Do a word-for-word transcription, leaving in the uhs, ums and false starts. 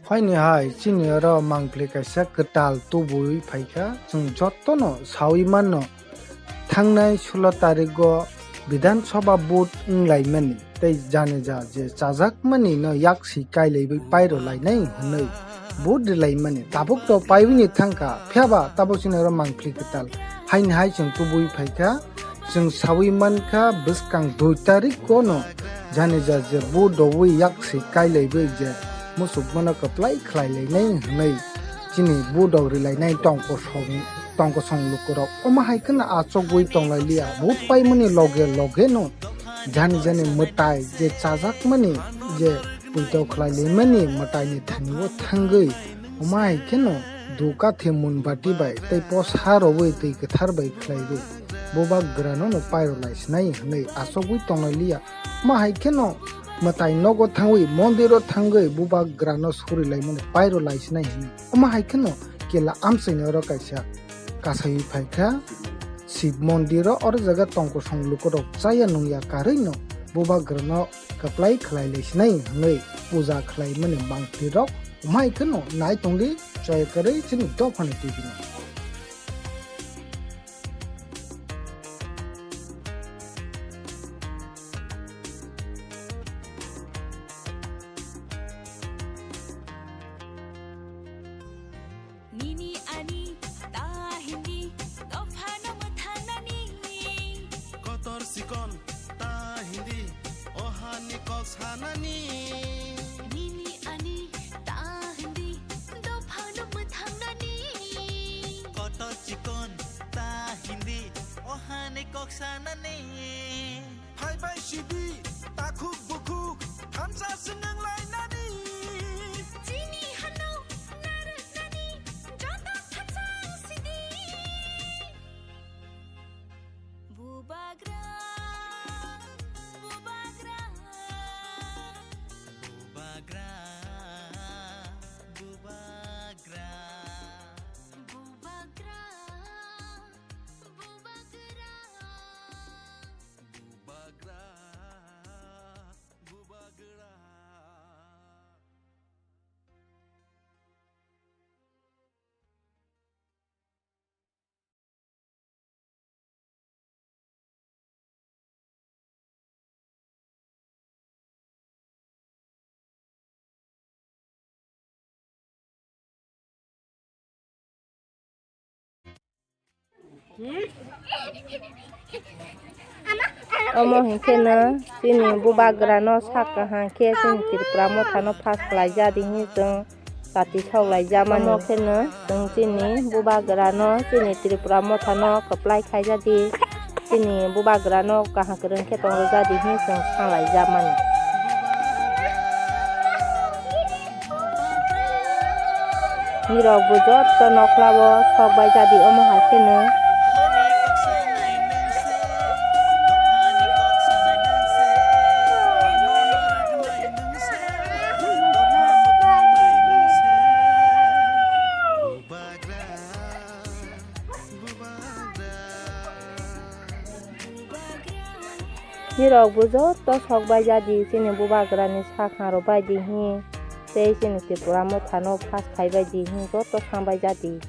Haini hai chini oro mangpli kaisa kwtal tubui phaikha, chwng jotono saui mano thangnai sulo tarigo Bidhan Sabha vote wnglaimani tei janija je chajakmani no yaksi kailaiwi pairo lainai hwnwi vote rilaimani tabuk to paiwini thangkha, phiyaba tabuk chini oro mangpli kwtal haini hai chwng tubui phaikha. Chwng saui mankha, bwskang dui tarikgo no janija je vote rwui yaksi kailaiwi je muchukmano kwplai khlailainai hwnwi chini vote rok rilainai tongkosong, tongkosong lukurok. Omo hai kheno achogwi tonglailiya, vote paimani loge loge no janijani mwtai je chajakmani je puito khlailaimani mwtaini thani o thangwi, omo hai kheno duka the munbati bai tei posa rwui twi kwthar bai khlaiwi. Bubagrano no pairo laisinai hwnwi achogwi tonglailiya. Omo hai kheno mwtai nogo thangwi, mondiro thangwi bubagrano suri laimani pairo laisinai hwnwi. Omo hai kheno kela amchaini oro kaisa kasaiwi phaikha Shiv mondiro, oro jaga tongkosong lukurok chaya nungya karwino bubagrano kwplai khlai laisinai hwnwi puja khlaimani mangpli rok. Omo hai kheno nai tongdi chaya karwi chini dophani T V no. Nini ani ta hindi dophano mwthangnani. Kotor chikon ta hindi ohani kok sanani. Nini ani ta hindi dophano mwthangnani. Kotor chikon ta hindi ohani kok sanani. Phaibai sidi takhuk bukhuk thansa swnang lainani. Chini hano narwknani joto thansa sidi. Bubagra, bubagra, bubagra, bubagra, bubagra, bubagra, bubagra, bubagra. Omo hinkhe no chini bubagra no sak kaham khe chini Tripura motha no pass khlai ja di hinwi chwng kati sok lai ja mani. Omo khe no chwng chini bubagra no chini Tripura motha no kwplai khai ja di, chini bubagra no kaham kwrwng khe tong rw ja di hinwi chwng sa lai ja mani. Nirok bo joto nokla o sok bai jadi omo hai kheno. Nirok bo joto sok bai jadi chini bubagra ni sakha rok bai di hi tei chini Tripura motha no pass khai bai di hi joto sa bai jadi.